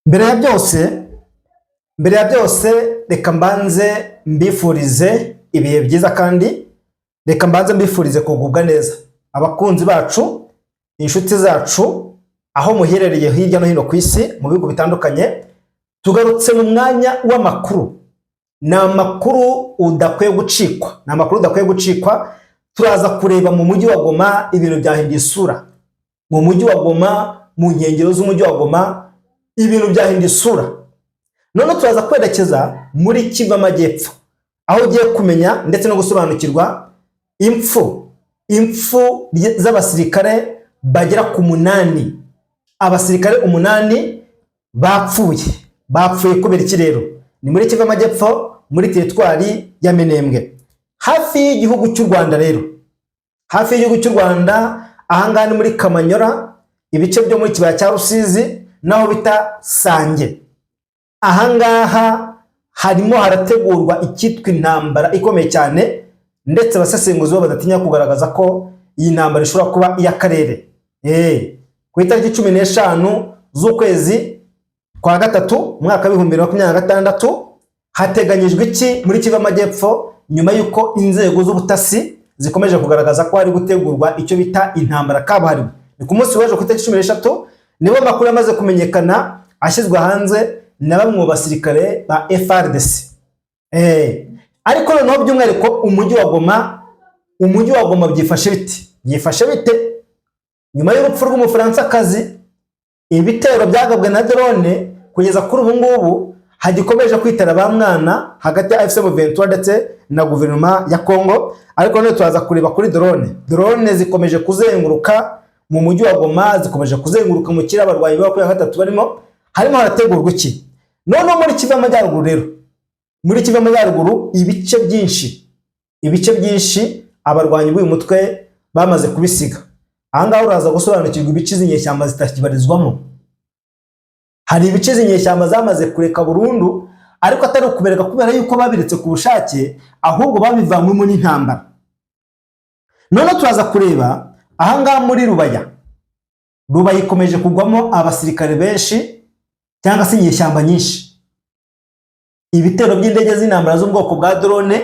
Mbere ya byose, reka mbanze mbifurize ibihe byiza, kandi reka mbanze mbifurize kugubwa neza, abakunzi bacu, inshuti zacu, aho muherereye hirya no hino ku isi mu bihugu bitandukanye. Tugarutse mu mwanya w'amakuru. Ni amakuru udakwiye gucikwa, ni amakuru udakwiye gucikwa. Turaza kureba mu mujyi wa Goma, ibintu byahinduye isura mu mujyi wa Goma, mu nkengero z'umujyi wa Goma ibintu byahinduye isura. Noneho turaza kwerekeza muri Kivu Amajyepfo, aho ugiye kumenya ndetse no gusobanukirwa impfu z'abasirikare bagera ku 8. Abasirikare 8 bapfuye. Bapfuye kubera iki rero? Ni muri Kivu Amajyepfo, muri teritwari ya Minembwe, hafi y'igihugu cy'u Rwanda. Rero hafi y'igihugu cy'u Rwanda, ahangaha ni muri Kamanyora, ibice byo muri kibaya cya Rusizi naho bita Sange. Ahangaha harimo harategurwa icyitwa intambara ikomeye cyane, ndetse abasesenguzi bo badatinya kugaragaza ko iyi ntambara ishobora kuba iy'akarere. Ku itariki 15 z'ukwezi kwa gatatu, umwaka wa 2026, hateganyijwe iki muri Kivu Amajyepfo, nyuma y'uko inzego z'ubutasi zikomeje kugaragaza ko hari gutegurwa icyo bita intambara kabuhariwe? Ni ku munsi w'ejo ku itariki 13 nibo makuru yamaze kumenyekana, ashyizwe hanze na bamwe mu basirikare ba FARDC. Ariko noneho by'umwihariko umujyi wa Goma, umujyi wa Goma byifashe bite? Byifashe bite nyuma y'urupfu rw'Umufaransakazi, ibitero byagabwe na drone, kugeza kuri ubu ngubu hagikomeje kwitara ba mwana hagati ya AFC M23 ndetse na guverinoma ya Congo? Ariko none turaza kureba kuri drone. Drone zikomeje kuzenguruka mu mujyi wa Goma, zikomeje kuzenguruka mu kirere abarwanyi ba 23 barimo. Harimo harategurwa iki noneho muri Kivu Amajyaruguru? Rero muri Kivu Amajyaruguru, ibice byinshi abarwanyi b'uyu mutwe bamaze kubisiga. Ahangaha uraza gusobanukirwa ibice izi nyeshyamba zitakibarizwamo. Hari ibice izi nyeshyamba zamaze kureka burundu, ariko atari ukubereka kubera yuko babiretse ku bushake, ahubwo babivanywemo n'intambara. Noneho turaza kureba ahangaha muri Rubaya. Rubaya ikomeje kugwamo abasirikare benshi cyangwa se inyeshyamba nyinshi. Ibitero by'indege z'intambara z'ubwoko bwa drone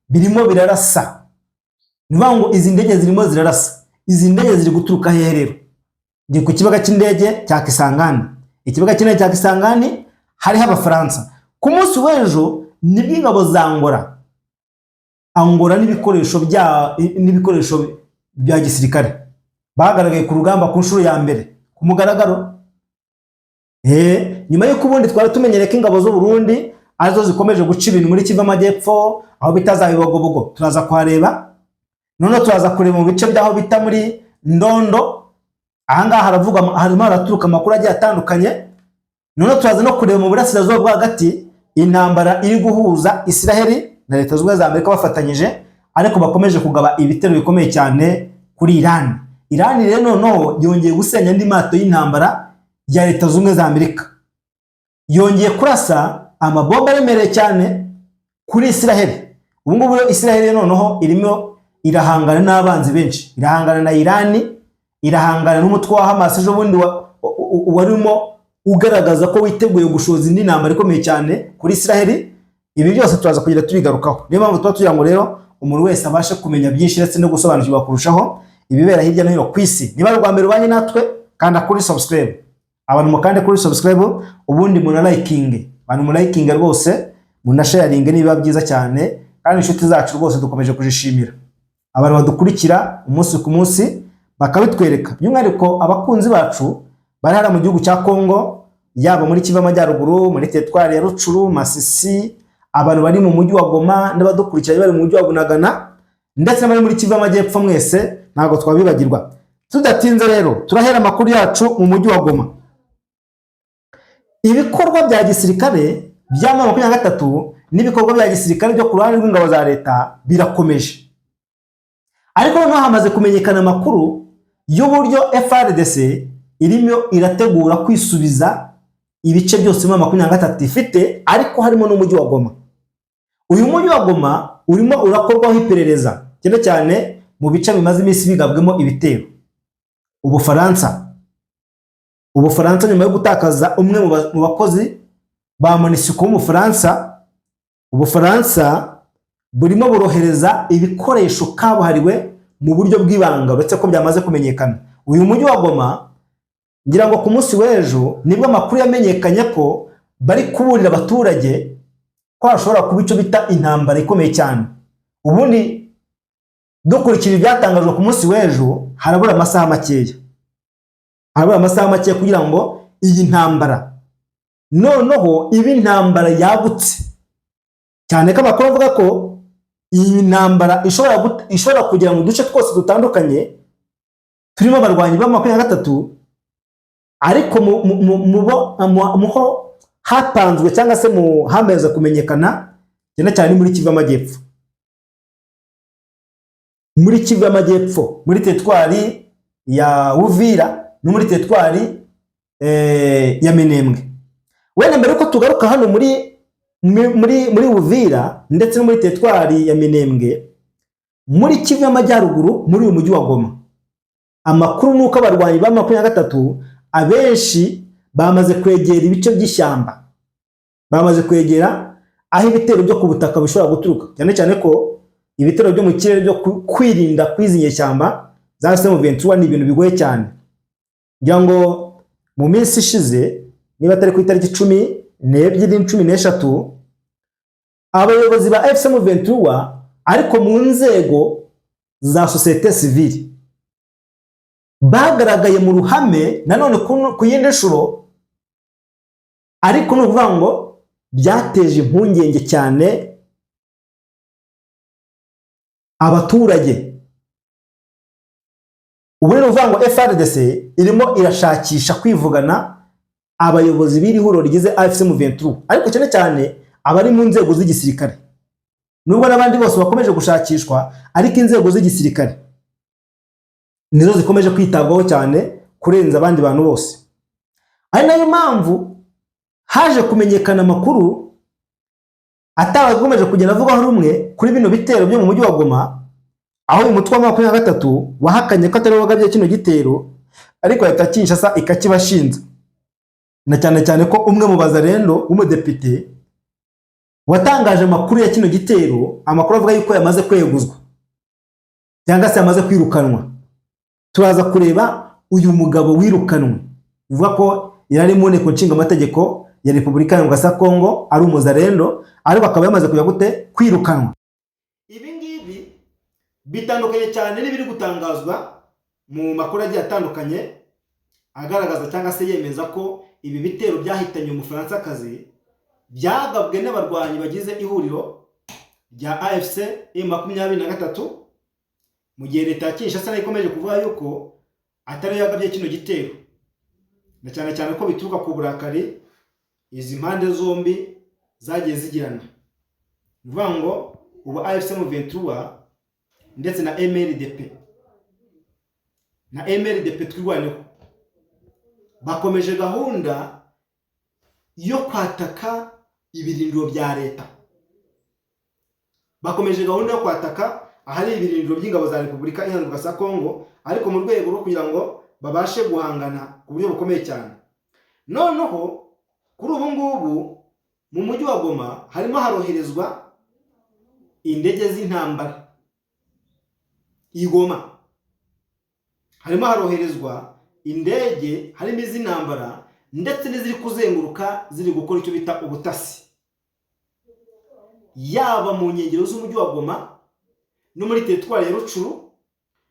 birimo birarasa. Ni ukuvuga ngo izi ndege zirimo zirarasa. Izi ndege ziri guturuka hehe rero? Ndi ku kibuga cy'indege cya Kisangani. Ikibuga cy'indege cya Kisangani hariho Abafaransa. Ku munsi w'ejo nibwo ingabo za Angola, Angola n'ibikoresho bya gisirikare bagaragaye ku rugamba ku nshuro ya mbere ku mugaragaro, nyuma y'uko ubundi twari tumenyereye ko ingabo z'u Burundi arizo zikomeje guca ibintu muri Kivu Amajyepfo, aho bita za Bibogobogo. Turaza kuhareba. Noneho turaza kureba mu bice by'aho bita muri Ndondo. Ahangaha haravugwa, harimo haraturuka amakuru agiye atandukanye. Noneho turaza no kureba mu burasirazuba bwo hagati, intambara iri guhuza Isiraheli na Leta Zunze Ubumwe za Amerika bafatanyije, ariko bakomeje kugaba ibitero bikomeye cyane kuri Iran. Iran rero noneho yongeye gusenya andi mato y'intambara ya Leta Zunze Ubumwe za Amerika, yongeye kurasa amabomba aremereye cyane kuri Isiraheli. Ubu ngubu rero Isiraheli noneho irimo irahangana n'abanzi benshi: irahangana na Irani, irahangana n'umutwe wa Hamas ejo bundi warimo ugaragaza ko witeguye gushoza indi ntambara ikomeye cyane kuri Isiraheli. Ibi byose turaza kugenda tubigarukaho. Niyo mpamvu tuba tugira ngo rero umuntu wese abashe kumenya byinshi ndetse no gusobanukirwa kurushaho ibibera hirya no hino ku isi. Niba ari ubwa mbere ubanye natwe, kanda kuri subscribe. Abantu mukande kuri subscribe, ubundi munalikinge. Abantu mulikinge rwose, munasharinge niba byiza cyane. Kandi inshuti zacu rwose dukomeje kuzishimira, abantu badukurikira umunsi ku munsi bakabitwereka, by'umwihariko abakunzi bacu bari hariya mu gihugu cya Congo, yaba muri Kivu Amajyaruguru, muri teritwari ya Rutshuru, Masisi, abantu bari mu mujyi wa Goma n'abadukurikira bari mu mujyi wa Bunagana, ndetse n'abari muri Kivu Amajyepfo, mwese ntabwo twabibagirwa. Tudatinze rero, turahera amakuru yacu mu mujyi wa Goma. Ibikorwa bya gisirikare bya 23 n'ibikorwa bya gisirikare byo ku ruhande rw'ingabo za leta birakomeje, ariko noneho hamaze kumenyekana amakuru y'uburyo FARDC irimo irategura kwisubiza ibice byose muri 23 ifite, ariko harimo n'umujyi wa Goma. Uyu mujyi wa Goma urimo urakorwaho iperereza cyane cyane mu bice bimaze iminsi bigabwemo ibitero. Ubufaransa Ubufaransa, nyuma yo gutakaza umwe mu bakozi ba MONUSCO w'Umufaransa, Ubufaransa burimo burohereza ibikoresho kabuhariwe mu buryo bw'ibanga, uretse ko byamaze kumenyekana. Uyu mujyi wa Goma, ngira ngo ku munsi w'ejo nibwo amakuru yamenyekanye ko bari kuburira abaturage ko hashobora kuba icyo bita intambara ikomeye cyane. Ubundi dukurikira ibyatangajwe ku munsi w'ejo, harabura amasaha makeya, harabura amasaha makeya kugira ngo iyi ntambara noneho ibe intambara yagutse cyane, ko amakuru avuga ko iyi ntambara ishobora kugera mu duce twose dutandukanye turimo abarwanyi ba 23. Ariko mu ho hapanzwe cyangwa se mu hamaze kumenyekana cyane cyane ni muri Kivu y'Amajyepfo, muri Kivu y'Amajyepfo, muri teritwari ya Uvira no muri teritwari ya Minembwe. Wenda mbere yuko tugaruka hano muri Uvira ndetse no muri teritwari ya Minembwe, muri Kivu y'Amajyaruguru, muri uyu mujyi wa Goma, amakuru ni uko abarwanyi ba 23 abenshi bamaze kwegera ibice by'ishyamba, bamaze kwegera aho ibitero byo ku butaka bishobora guturuka, cyane cyane ko ibitero byo mu kirere byo kwirinda kwizi nyeshyamba za M23 ni ibintu bigoye cyane. Ngira ngo mu minsi ishize, niba atari ku itariki 12, 13, abayobozi ba AFC M23, ariko mu nzego za sosiyete sivile, bagaragaye mu ruhame nanone ku yindi nshuro. Ariko ni ukuvuga ngo byateje impungenge cyane abaturage. Ubu rero uvuga ngo FARDC irimo irashakisha kwivugana abayobozi b'iri huriro rigize AFC M23, ariko cyane cyane abari mu nzego z'igisirikare, nubwo n'abandi bose bakomeje gushakishwa, ariko inzego z'igisirikare nizo zikomeje kwitabwaho cyane kurenza abandi bantu bose. Ari nayo mpamvu haje kumenyekana amakuru atarakomeje kugenda avugwaho rumwe kuri bino bitero byo mu mujyi wa Goma, aho uyu mutwe wa 23 wahakanye ko atari wo wagabye kino gitero, ariko leta Kinshasa ikakibashinza, na cyane cyane ko umwe mu bazarendo w'umudepite watangaje amakuru ya kino gitero, amakuru avuga yuko yamaze kweguzwa cyangwa se yamaze kwirukanwa. Turaza kureba uyu mugabo wirukanwe, bivuga ko yari ari mu nteko nshingamategeko ya Repubulika ya Kongo, ari umuzarendo, ariko akaba yamaze kujya gute kwirukanwa. Ibi ngibi bitandukanye cyane n'ibiri gutangazwa mu makuru agiye atandukanye agaragaza cyangwa se yemeza ko ibi bitero byahitanye Umufaransakazi byagabwe n'abarwanyi bagize ihuriro rya AFC M23, mu gihe leta ya Kinshasa nayo ikomeje kuvuga yuko atari yo yagabye kino gitero, na cyane cyane ko bituruka ku burakari izi mpande zombi zagiye zigirana. Ni ukuvuga ngo ubu AFC M23 ndetse na MRDP, na MRDP Twirwaneho, bakomeje gahunda yo kwataka ibirindiro bya leta, bakomeje gahunda yo kwataka ahari ibirindiro by'ingabo za Repubulika Iharanira ya Kongo, ariko mu rwego rwo kugira ngo babashe guhangana ku buryo bukomeye cyane. Noneho kuri ubu ngubu mu mujyi wa Goma harimo haroherezwa indege z'intambara. I Goma harimo haroherezwa indege, harimo iz'intambara ndetse n'iziri kuzenguruka ziri gukora icyo bita ubutasi, yaba mu nkengero z'umujyi wa Goma no muri teritwari ya Rutshuru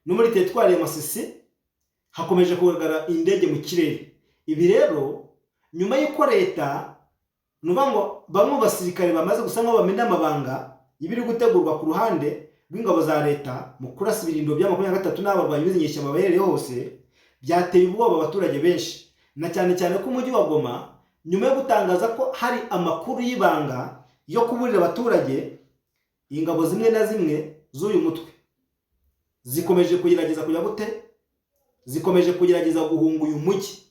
no muri teritwari ya Masisi hakomeje kugaragara indege mu kirere. Ibi rero nyuma y'uko leta, ni ukuvuga ngo bamwe mu basirikare bamaze gusa nk'aho bamena amabanga y'ibiri gutegurwa ku ruhande rw'ingabo za leta mu kurasa ibirindiro bya 23 n'abarwanyi b'izi nyeshyamba baherereye hose, byateye ubwoba abaturage benshi, na cyane cyane ko umujyi wa Goma, nyuma yo gutangaza ko hari amakuru y'ibanga yo kuburira abaturage, ingabo zimwe na zimwe z'uyu mutwe zikomeje kugerageza kujya gute, zikomeje kugerageza guhunga uyu mujyi.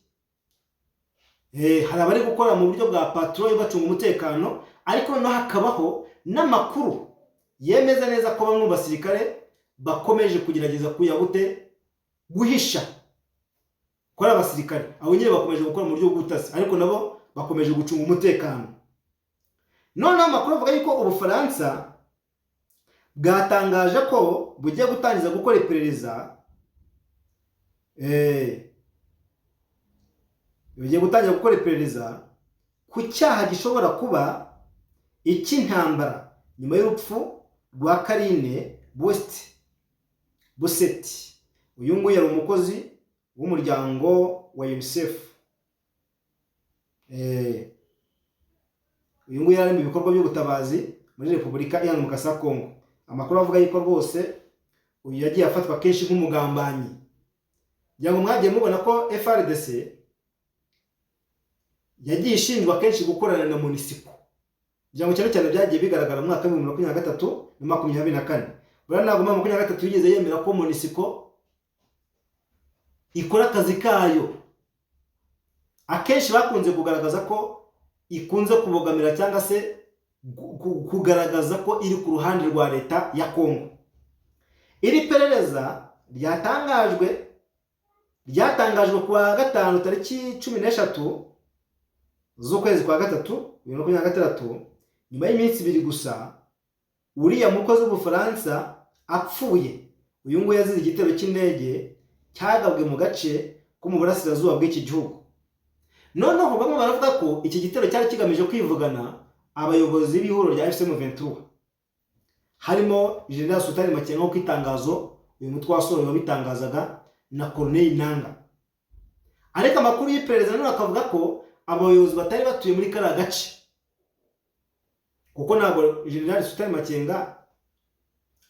Hari abari gukora mu buryo bwa patrouille bacunga umutekano, ariko noneho hakabaho n'amakuru yemeza neza ko bamwe mu basirikare bakomeje kugerageza kujya gute guhisha. Ko ari abasirikare, abo nyine bakomeje gukora mu buryo bw'ubutasi, ariko nabo bakomeje gucunga umutekano. Noneho amakuru avuga yuko Ubufaransa bwatangaje ko bugiye gutangiza gukora iperereza, bugiye gutangira gukora iperereza ku cyaha gishobora kuba icy'intambara nyuma y'urupfu rwa Karine Buisset. Uyu nguyu yari umukozi w'umuryango wa UNICEF. Uyu nguyu yari ari mu bikorwa by'ubutabazi muri Repubulika Iharanira Demokarasi ya Kongo. Amakuru avuga yuko rwose uyu yagiye afatwa kenshi nk'umugambanyi. Ngira ngo mwagiye mubona ko FARDC yagiye ishinjwa kenshi gukorana na MONUSCO. Ngira ngo cyane cyane byagiye bigaragara mu mwaka wa 2023 na 24. Buriya ntabwo 23 yigeze yemera ko MONUSCO ikora akazi kayo. Akenshi bakunze kugaragaza ko ikunze kubogamira cyangwa se kugaragaza ko iri ku ruhande rwa leta ya Kongo. Iri perereza ryatangajwe ku wa gatanu tariki 13 z'ukwezi kwa gatatu 2026, nyuma y'iminsi 2 gusa uriya mukozi w'Ubufaransa apfuye. Uyu nguyu yazize igitero cy'indege cyagabwe mu gace ko mu burasirazuba bw'iki gihugu. Noneho bamwe baravuga ko iki gitero cyari kigamije kwivugana abayobozi b'ihuriro rya AFC M23, harimo General Sultani Makenga, nk'uko itangazo uyu mutwe wasohoye wabitangazaga, na Corneille Nanga. Ariko amakuru y'iperereza nanone akavuga ko abayobozi batari batuye muri kariya gace, kuko ntabwo General Sultani Makenga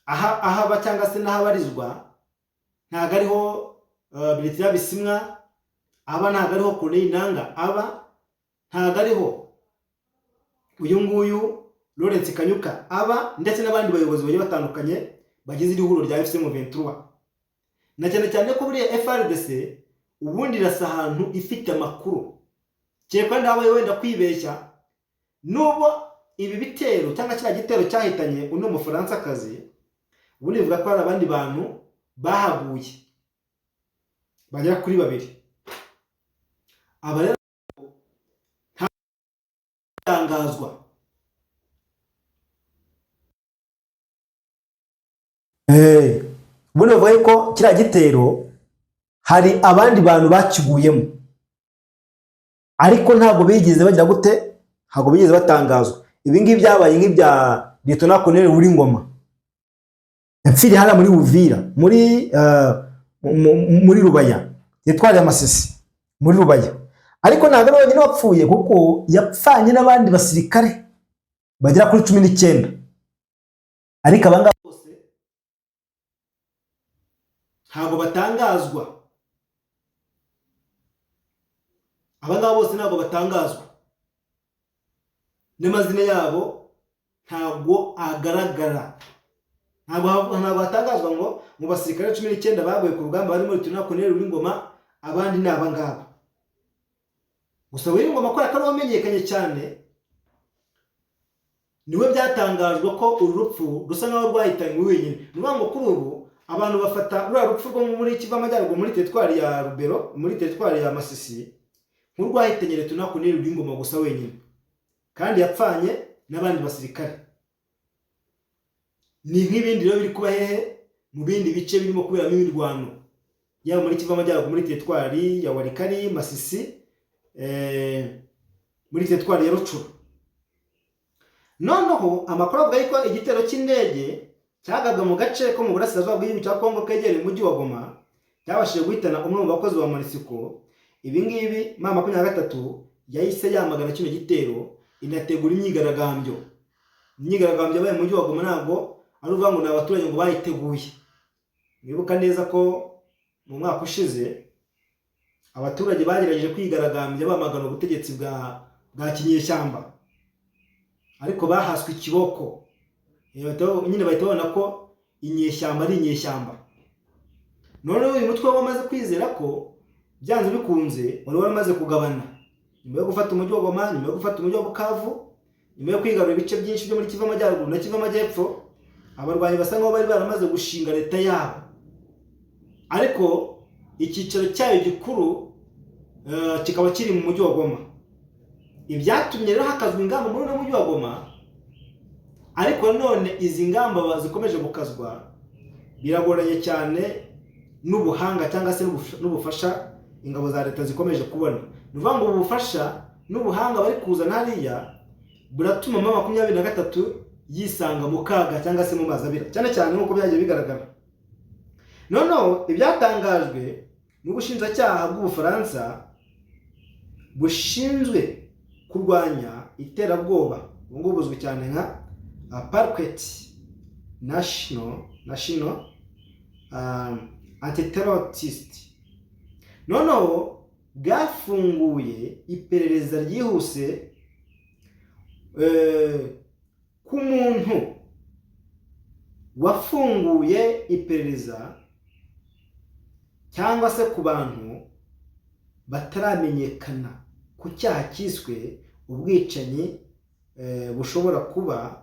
aha ahaba cyangwa se n'ahabarizwa, ntabwo ariho Bertrand Bisimwa aba, ntabwo ariho Corneille Nanga aba, ntabwo ariho uyu nguyu Lawrence Kanyuka aba, ndetse n'abandi bayobozi bagiye batandukanye bagize iri huriro rya AFC M23. Na cyane cyane ko buriya FARDC ubundi irasa ahantu ifite amakuru, kereka wenda habaye wenda kwibeshya. Nubwo ibi bitero cyangwa kiriya gitero cyahitanye uno Mufaransakazi, ubundi bivuga ko hari abandi bantu bahaguye bagera kuri babiri. Aba rero ntatangazwa. Ubundi bavuga yuko kiriya gitero hari abandi bantu bakiguyemo, ariko ntabwo bigeze bagira gute, ntabwo bigeze batangazwa. Ibi ngibi byabaye nk'ibya Lieutenant Colonel Willy Ngoma yapfiriye hariya muri Uvira, muri Rubaya, yatwariye Amasisi muri Rubaya. Ariko ntabwo ari wenyine wapfuye, kuko yapfanye n'abandi basirikare bagera kuri 19. Ariko abangaba bose ntabwo batangazwa, abangaba bose ntabwo batangazwa n'amazina yabo, ntabwo agaragara, ntabwo hatangazwa ngo mu basirikare 19 baguye ku rugamba barimo Lieutenant Colonel Willy Ngoma, abandi ni abangaba. Gusa Willy Ngoma kubera ko ari wamenyekanye cyane, niwe byatangajwe ko uru rupfu rusa nkaho rwahitanywe wenyine. Ni ukuvuga ngo kuri ubu abantu bafata ruriya rupfu rwo muri Kivu Amajyaruguru, muri teritwari ya Rubero, muri teritwari ya Masisi, nk'urwahitanye Lieutenant Colonel Willy Ngoma gusa wenyine, kandi yapfanye n'abandi basirikare. Ni nk'ibindi rero biri kuba hehe mu bindi bice birimo kuberamo imirwano, yaba muri Kivu Amajyaruguru muri teritwari ya Walikale, Masisi, muri teritwari ya Rutshuru. Noneho amakuru avuga yuko igitero cy'indege cyagabwe mu gace ko mu burasirazuba bw'igihugu cya Kongo kegereye umujyi wa Goma cyabashije guhitana umwe mu bakozi ba MONUSCO. Ibi ngibi M23 yahise yamagana kino gitero, inategura imyigaragambyo. Imyigaragambyo yabaye mu mujyi wa Goma ntabwo ari ukuvuga ngo ni abaturage ngo bayiteguye. Mwibuka neza ko mu mwaka ushize abaturage bagerageje kwigaragambya bamagana ubutegetsi bwa kinyeshyamba, ariko bahaswe ikiboko. Nyine bahita babona ko inyeshyamba ari inyeshyamba. Noneho uyu mutwe wamaze kwizera ko byanze bikunze wari waramaze kugabana nyuma yo gufata umujyi wa Goma, nyuma yo gufata umujyi wa Bukavu, nyuma yo kwigarurira ibice byinshi byo muri Kivu Amajyaruguru na Kivu Amajyepfo. Abarwanyi basa nkaho bari baramaze gushinga leta yabo, ariko icyicaro cyayo gikuru Kikaba kiri mu mujyi wa Goma. Ibyatumye rero hakazwa ingamba muri uno mujyi wa Goma, ariko none izi ngamba zikomeje gukazwa biragoranye cyane n'ubuhanga cyangwa se n'ubufasha ingabo za leta zikomeje kubona. Ni ukuvuga ngo ubu bufasha n'ubuhanga bari kuzana hariya buratuma M23 yisanga mu kaga cyangwa se mu mazi abira, cyane cyane nk'uko byagiye bigaragara. Noneho ibyatangajwe n'ubushinjacyaha bw'Ubufaransa bushinzwe kurwanya iterabwoba, ubu ngubu buzwi cyane nka Parquet National Antiterrorist, noneho bwafunguye iperereza ryihuse ku muntu wafunguye iperereza cyangwa se ku bantu bataramenyekana ku cyaha cyiswe ubwicanyi bushobora kuba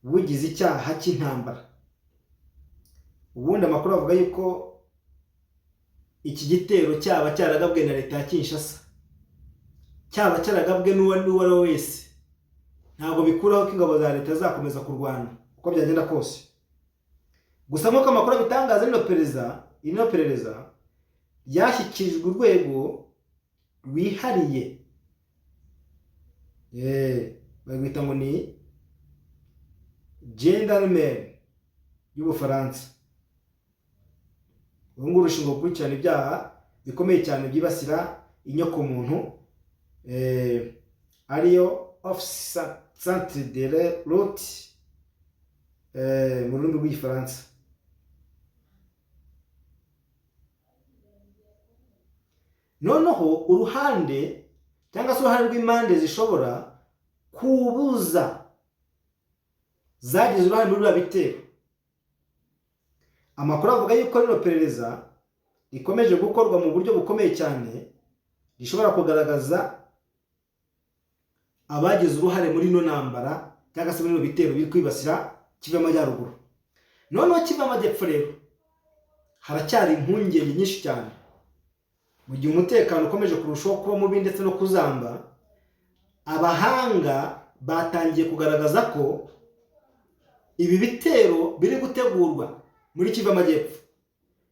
bugize icyaha cy'intambara. Ubundi amakuru avuga yuko iki gitero cyaba cyaragabwe na leta ya Kinshasa, cyaba cyaragabwe n'uwo n'uwo ari we wese, ntabwo bikuraho ko ingabo za leta zizakomeza kurwana uko byagenda kose. Gusa nk'uko amakuru abitangaza, rino perereza ryashyikirijwe urwego rwihariye, barwita ngo ni gendarmerie y'Ubufaransa. Uru nguru rushinzwe gukurikirana ibyaha bikomeye cyane byibasira inyokomuntu, ariyo Office Centre de Lutte mu rurimi rw'Igifaransa. Noneho uruhande cyangwa se uruhare rw'impande zishobora kubuza zagize uruhare muri biriya bitero. Amakuru avuga yuko rino perereza rikomeje gukorwa mu buryo bukomeye cyane, rishobora kugaragaza abagize uruhare muri ino ntambara cyangwa se muri bino bitero biri kwibasira Kivu y'Amajyaruguru. Noneho Kivu y'Amajyepfo rero haracyari impungenge nyinshi cyane mu gihe umutekano ukomeje kurushaho kuba mubi ndetse no kuzamba. Abahanga batangiye kugaragaza ko ibi bitero biri gutegurwa muri Kivu y'Amajyepfo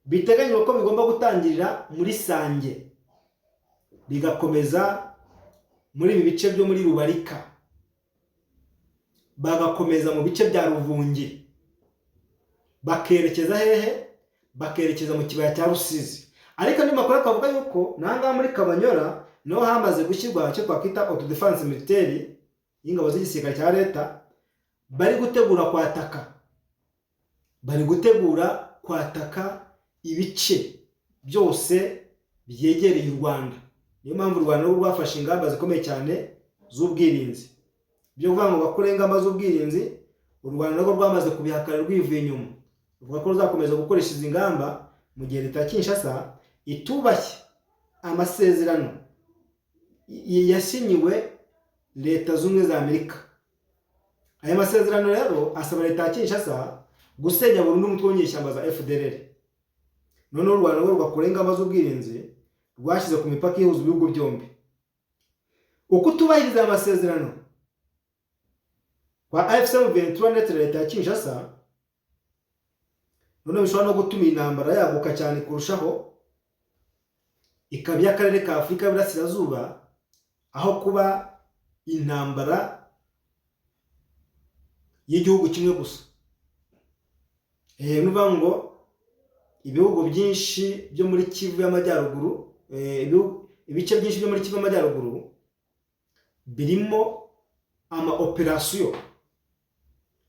biteganyijwe ko bigomba gutangirira muri Sange, bigakomeza muri ibi bice byo muri Rubarika, bagakomeza mu bice bya Ruvungi, bakerekeza hehe? Bakerekeza mu kibaya cya Rusizi. Ariko andi makuru akavuga yuko n'ahangaha muri Kabanyora niho hamaze gushyirwa icyo twakwita autodefense militaire y'ingabo z'igisirikare cya leta, bari gutegura kwataka ibice byose byegereye u Rwanda. Niyo mpamvu u Rwanda rwo rwafashe ingamba zikomeye cyane z'ubwirinzi. Byo kuvuga ngo bakore ingamba z'ubwirinzi, u Rwanda narwo rwamaze kubihakana rwivuye inyuma, ruvuga ko ruzakomeza gukoresha izi ngamba mu gihe leta ya Kinshasa itubashye amasezerano yasinyiwe Leta Zunze za Amerika. Aya masezerano rero asaba leta ya Kinshasa gusenya burundu umutwe w'inyeshyamba za FDLR. Noneho u Rwanda rwo rugakora ingamba z'ubwirinzi rwashyize ku mipaka ihuza ibihugu byombi. Uko utubahiriza aya masezerano kwa AFC M23 ndetse na leta ya Kinshasa, noneho bishobora no gutuma iyi ntambara yaguka cyane kurushaho, ikaba iy'akarere ka Afurika y'Iburasirazuba aho kuba intambara y'igihugu kimwe gusa. Ni ukuvuga ngo ibihugu byinshi byo muri Kivu y'Amajyaruguru, ibice byinshi byo muri Kivu y'Amajyaruguru birimo ama operasiyo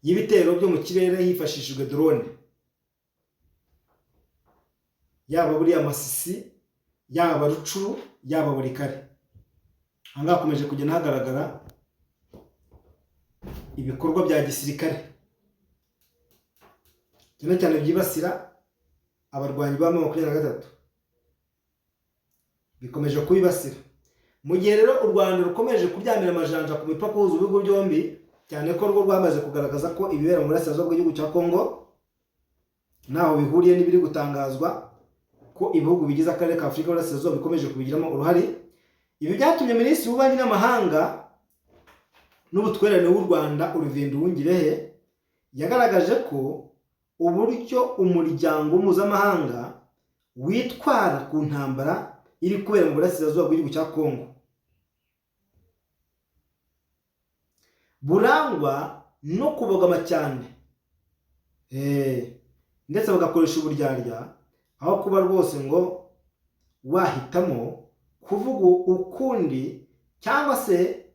y'ibitero byo mu kirere hifashishijwe drone, yaba buriya Masisi, yaba Rucuru, yaba Walikale. Aha ngaha hakomeje kugenda hagaragara ibikorwa bya gisirikare cyane cyane byibasira abarwanyi ba M23, bikomeje kubibasira. Mu gihe rero u Rwanda rukomeje kuryamira amajanja ku mipaka ihuza ibihugu byombi, cyane ko rwo rwamaze kugaragaza ko ibibera mu burasirazuba bw'igihugu cya Kongo ntaho bihuriye n'ibiri gutangazwa ko ibihugu bigize akarere ka Afurika y'Uburasirazuba bikomeje kubigiramo uruhare. Ibi byatumye Minisitiri w'Ububanyi n'Amahanga n'Ubutwererane w'u Rwanda, Olivier Nduhungirehe, yagaragaje ko uburyo umuryango mpuzamahanga witwara ku ntambara iri kubera mu burasirazuba bw'igihugu cya Kongo burangwa no kubogama cyane, ndetse bagakoresha uburyarya, aho kuba rwose ngo wahitamo kuvuga ukundi cyangwa se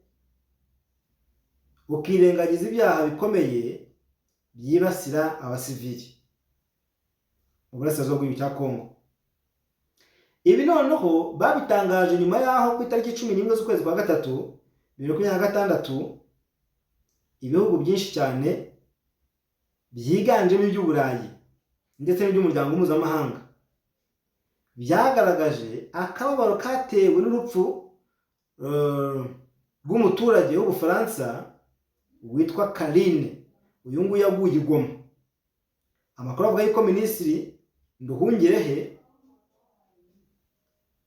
ukirengagiza ibyaha bikomeye byibasira abasivili mu burasirazuba bw'igihugu cya Kongo. Ibi noneho babitangaje nyuma y'aho ku itariki 11 z'ukwezi kwa gatatu 2026 ibihugu byinshi cyane byiganjemo iby'Uburayi ndetse n'iby'umuryango mpuzamahanga byagaragaje akababaro katewe n'urupfu rw'umuturage w'Ubufaransa witwa Karine. Uyu nguyu yaguye i Goma. Amakuru avuga yuko Minisitiri Nduhungirehe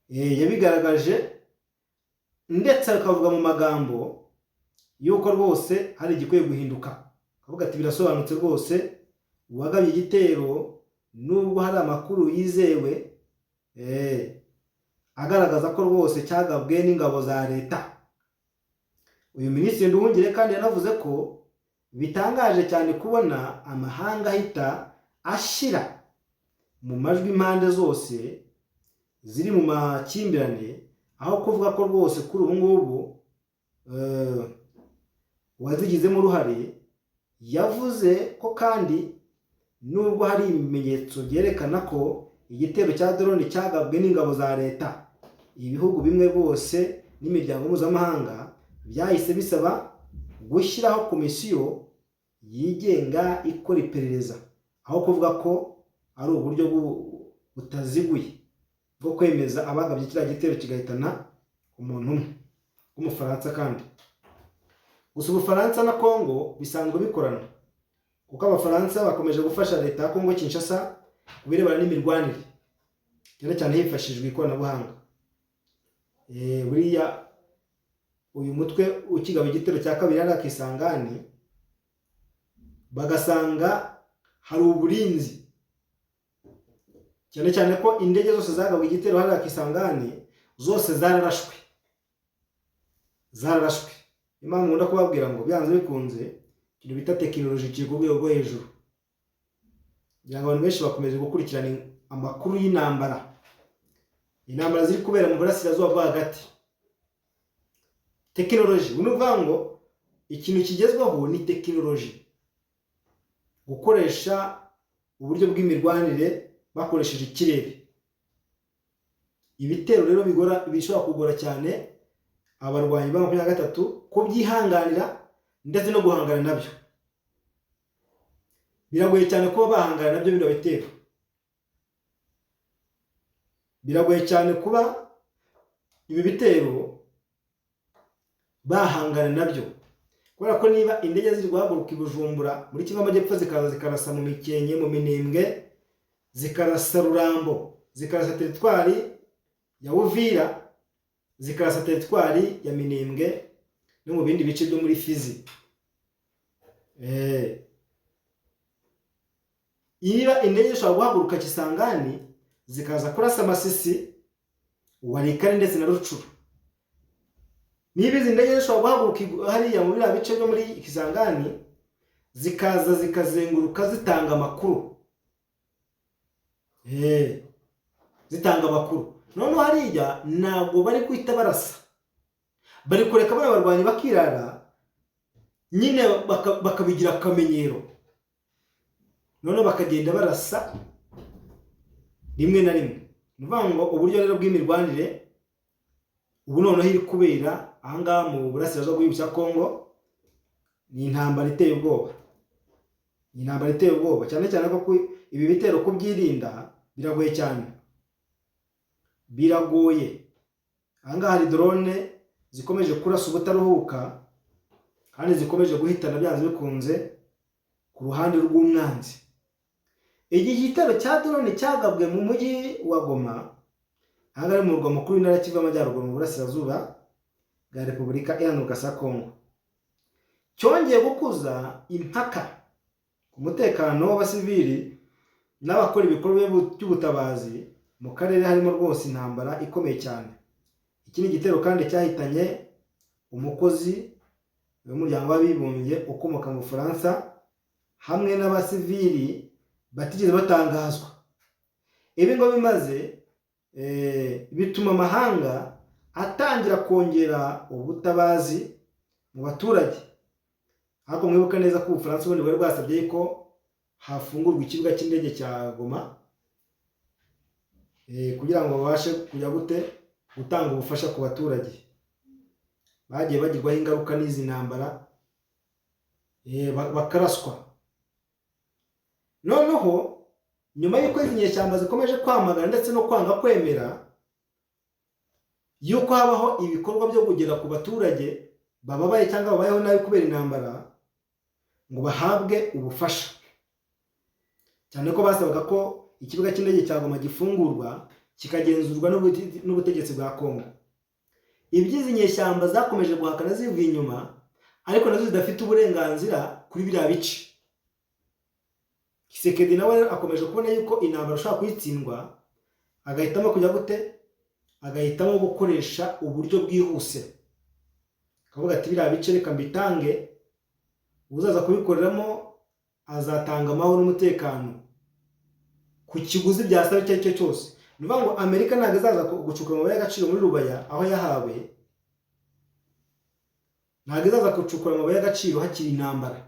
yabigaragaje, ndetse akavuga mu magambo yuko rwose hari igikwiye guhinduka, akavuga ati birasobanutse rwose uwagabye igitero, nubwo hari amakuru yizewe agaragaza ko rwose cyagabwe n'ingabo za leta. Uyu Minisitiri Nduhungire kandi yanavuze ko bitangaje cyane kubona amahanga ahita ashyira mu majwi impande zose ziri mu makimbirane, aho kuvuga ko rwose kuri ubu ngubu uwazigizemo uruhare. Yavuze ko kandi nubwo hari ibimenyetso byerekana ko igitero cya drone cyagabwe n'ingabo za leta, ibihugu bimwe rwose n'imiryango mpuzamahanga byahise bisaba gushyiraho komisiyo yigenga ikora iperereza, aho kuvuga ko ari uburyo butaziguye bwo kwemeza abagabye kiriya gitero kigahitana umuntu umwe w'Umufaransa. Kandi gusa Ubufaransa na Kongo bisanzwe bikorana, kuko Abafaransa bakomeje gufasha leta ya Kongo Kinshasa ku birebana n'imirwanire, cyane cyane hifashishijwe ikoranabuhanga. Buriya uyu mutwe ukigaba igitero cya kabiri hariya Kisangani, bagasanga hari uburinzi, cyane cyane ko indege zose zagabwe igitero hariya Kisangani zose zararashwe, zararashwe. Impamvu nkunda kubabwira ngo byanze bikunze ikintu bita tekinoloji kiri ku rwego rwo hejuru, kugira ngo abantu benshi bakomeje gukurikirana amakuru y'intambara, intambara ziri kubera mu burasirazuba bwo hagati. Tekinoloji, ni ukuvuga ngo ikintu kigezweho ni tekinoloji, gukoresha uburyo bw'imirwanire bakoresheje ikirere. Ibitero rero bigora, bishobora kugora cyane abarwanyi ba 23 kubyihanganira ndetse no guhangana nabyo. Biragoye cyane kuba bahangana nabyo bino bitero, biragoye cyane kuba ibi bitero bahangana nabyo, kubera ko niba indege ziri guhaguruka i Bujumbura muri Kivu Amajyepfo zikaza zikarasa mu Mikenke, mu Minembwe, zikarasa Rurambo, zikarasa teritwari ya Uvira, zikarasa teritwari ya Minembwe no mu bindi bice byo muri Fizi. Niba indege zishobora guhaguruka Kisangani zikaza kurasa Masisi, Walikale ndetse na Rucuru, niba izi ndege zishobora guhaguruka hariya mu biriya bice byo muri Kisangani zikaza zikazenguruka zitanga amakuru, zitanga amakuru, noneho hariya ntabwo bari guhita barasa, bari kureka bariya barwanyi bakirara nyine bakabigira akamenyero, noneho bakagenda barasa rimwe na rimwe. Ni ukuvuga ngo uburyo rero bw'imirwanire ubu noneho iri kubera ahangaha mu burasirazuba bw'igihugu cya Kongo ni intambara iteye ubwoba, ni intambara iteye ubwoba, cyane cyane ko ibi bitero kubyirinda biragoye cyane, biragoye. Ahangaha hari drone zikomeje kurasa ubutaruhuka kandi zikomeje guhitana byanze bikunze ku ruhande rw'umwanzi. Iki gitero cya drone cyagabwe mu mujyi wa Goma, aha ari mu murwa mukuru w'intara ya Kivu y'Amajyaruguru mu burasirazuba bwa Repubulika Iharanira ya Kongo, cyongeye gukuza impaka ku mutekano w'abasivili n'abakora ibikorwa by'ubutabazi mu karere harimo rwose intambara ikomeye cyane. Iki ni igitero kandi cyahitanye umukozi w'umuryango w'abibumbye ukomoka mu Bufaransa hamwe n'abasivili batigeze batangazwa. Ibi ngo bimaze bituma amahanga atangira kongera ubutabazi mu baturage. Ariko mwibuka neza ko Ubufaransa ubundi bwari bwasabye ko hafungurwa ikibuga cy'indege cya Goma kugira ngo babashe kujya gute gutanga ubufasha ku baturage bagiye bagirwaho ingaruka n'izi ntambara, bakaraswa. Noneho nyuma y'uko izi nyeshyamba zikomeje kwamagana ndetse no kwanga kwemera yuko habaho ibikorwa byo kugera ku baturage bababaye cyangwa babayeho nabi kubera intambara ngo bahabwe ubufasha, cyane ko basabaga ko ikibuga cy'indege cya Goma gifungurwa kikagenzurwa n'ubutegetsi bwa Kongo. Iby'izi nyeshyamba zakomeje guhakana zivuye inyuma, ariko nazo zidafite uburenganzira kuri biriya bice. Tshisekedi nawe akomeje kubona yuko intambara ashobora kuyitsindwa, agahitamo kujya gute, agahitamo gukoresha uburyo bwihuse, akavuga ati biriya bice reka mbitange, uzaza kubikoreramo azatanga amahoro n'umutekano ku kiguzi byasaba icyo ari cyo cyose. Ni ukuvuga ngo Amerika ntabwo izaza gucukura amabuye y'agaciro muri Rubaya aho yahawe, ntabwo izaza gucukura amabuye y'agaciro hakiri intambara,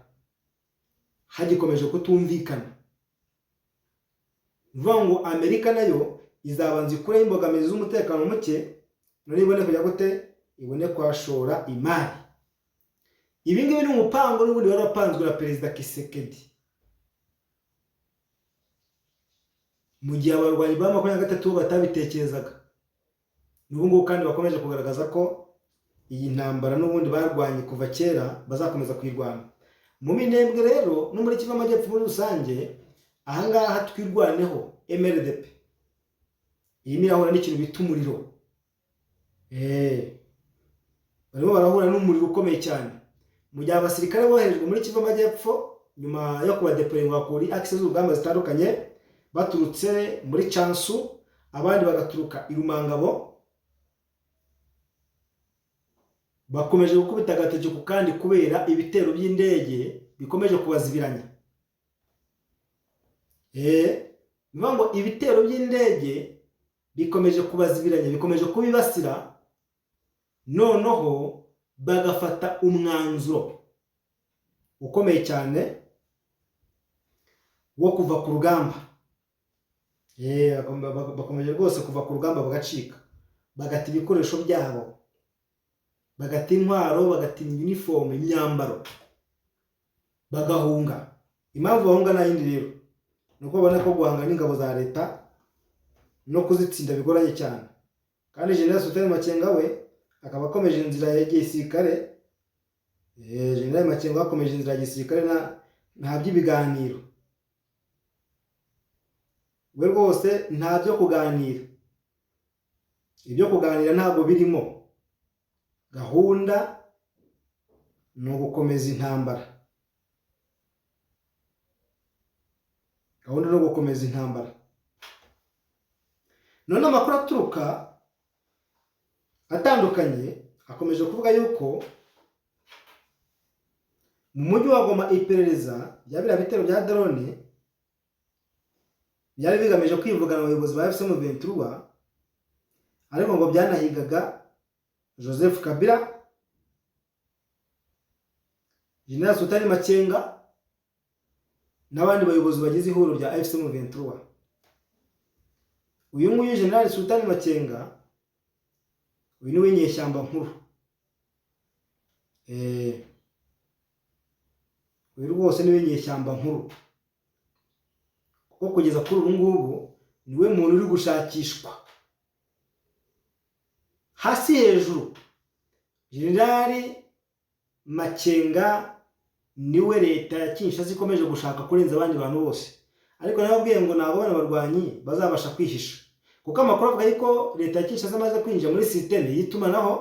hagikomeje kutumvikana. Ni ukuvuga ngo Amerika nayo izabanza ikureho imbogamizi z'umutekano muke, none ibone kujya gute, ibone kuhashora imari. Ibi ngibi ni umupango n'ubundi wari wapanzwe na Perezida Tshisekedi mu gihe abarwanyi ba 23 batabitekerezaga. N'ubu ngubu kandi bakomeje kugaragaza ko iyi ntambara n'ubundi barwanye kuva kera bazakomeza kuyirwana. Mu Minembwe rero no muri Kivu y'Amajyepfo muri rusange, ahangaha twirwaneho MRDP irimo irahura n'ikintu bita umuriro. Barimo barahura n'umuriro ukomeye cyane mu gihe abasirikare boherejwe muri Kivu y'Amajyepfo nyuma yo kubadepoyinga kuri akise z'urugamba zitandukanye, baturutse muri Cansu, abandi bagaturuka i Rumangabo, bakomeje gukubita agatoki ku kandi kubera ibitero by'indege bikomeje kubazibiranya. Ni ngo ibitero by'indege bikomeje kubazibiranya, bikomeje kubibasira, noneho bagafata umwanzuro ukomeye cyane wo kuva ku rugamba. Bakomeje rwose kuva ku rugamba bagacika, bagata ibikoresho byabo, bagata intwaro, bagata uniforme, imyambaro, bagahunga. Impamvu bahunga nta yindi rero ni uko babona ko guhangana n'ingabo za leta no kuzitsinda bigoranye cyane. Kandi General Sultan Makenga we akaba akomeje inzira ya gisirikare. General Makenga akomeje inzira ya gisirikare, nta by'ibiganiro, we rwose nta byo kuganira, ibyo kuganira ntabwo birimo. Gahunda ni ugukomeza intambara, gahunda ni ugukomeza intambara. None amakuru aturuka atandukanye akomeje kuvuga yuko mu mujyi wa Goma iperereza rya biriya bitero bya drone byari bigamije kwivugana abayobozi ba AFC/M23, ariko ngo byanahigaga Joseph Kabila, General Sultani Makenga n'abandi bayobozi bagize ihuriro rya AFC/M23. Uyu nguyu General Sultani Makenga uyu ni we nyeshyamba nkuru. Uyu rwose ni we nyeshyamba nkuru, kuko kugeza kuri ubu ngubu niwe muntu uri gushakishwa hasi hejuru. General Makenga niwe leta ya Kinshasa ikomeje gushaka kurenza abandi bantu bose, Ariko nababwiye ngo ntabwo bano barwanyi bazabasha kwihisha, kuko amakuru avuga yuko leta ya Kinshasa amaze kwinjira muri système y'itumanaho,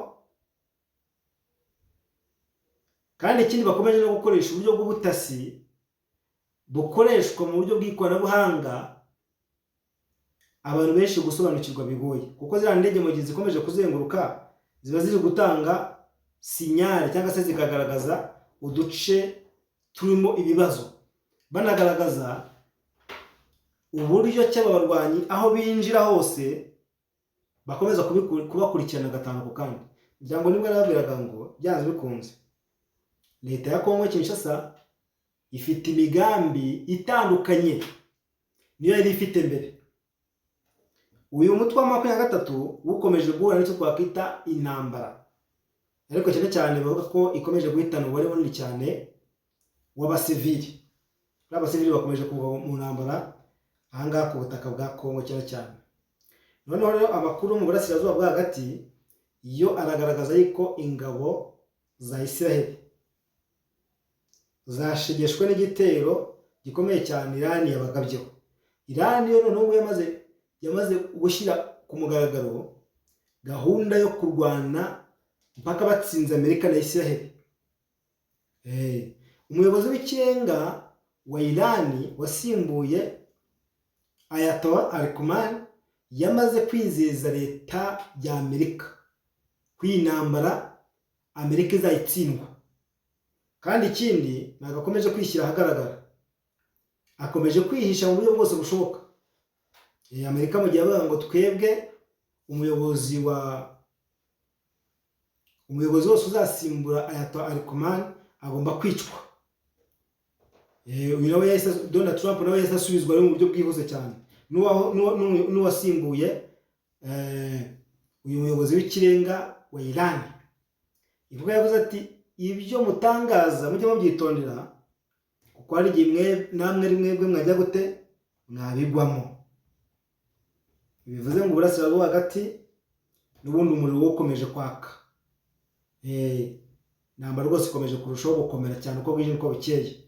kandi ikindi bakomeje no gukoresha uburyo bw'ubutasi bukoreshwa mu buryo bw'ikoranabuhanga, abantu benshi gusobanukirwa bigoye, kuko ziriya ndege mu gihe zikomeje kuzenguruka ziba ziri gutanga signal cyangwa se zikagaragaza uduce turimo ibibazo, banagaragaza uburyo ki aba barwanyi aho binjira hose bakomeza kubakurikirana gatanu ku kandi. Ngira ngo nibwo nababwiraga ngo byanze bikunze leta ya Kongo Kinshasa ifite imigambi itandukanye niyo yari ifite mbere. Uyu mutwe wa 23 ukomeje guhura n'icyo twakwita intambara, ariko cyane cyane bavuga ko ikomeje guhitana umubare munini cyane w'abasivili. Abasivili bakomeje kuva mu ntambara ahangaha ku butaka bwa Kongo cyane cyane. Noneho rero amakuru mu burasirazuba bwo hagati yo aragaragaza yuko ingabo za Isiraheli zashegeshwe n'igitero gikomeye cyane Irani yabagabyeho. Irani yo noneho ubu yamaze gushyira ku mugaragaro gahunda yo kurwana mpaka batsinze Amerika na Isiraheli. Umuyobozi w'ikirenga wa Irani wasimbuye Ayatollah Ali Khamenei yamaze kwizeza leta ya Amerika ko iyi ntambara Amerika izayitsindwa. Kandi ikindi, ntabwo akomeje kwishyira ahagaragara, akomeje kwihisha mu buryo bwose bushoboka. Amerika mu gihe avuga ngo twebwe umuyobozi wose uzasimbura Ayatollah Ali Khamenei agomba kwicwa. Uyu nawe yahise, Donald Trump nawe yahise asubizwa mu buryo bwihuse cyane n'uwasimbuye uyu muyobozi w'ikirenga wa Iran. Ivuga yavuze ati: "Ibyo mutangaza mujye mubyitondera, kuko hari igihe mwe namwe ari mwebwe mwajya gute mwabigwamo." Bivuze ngo uburasirazuba hagati n'ubundi umuriro ukomeje kwaka. Intambara rwose ikomeje kurushaho gukomera cyane uko bwije uko bukeye.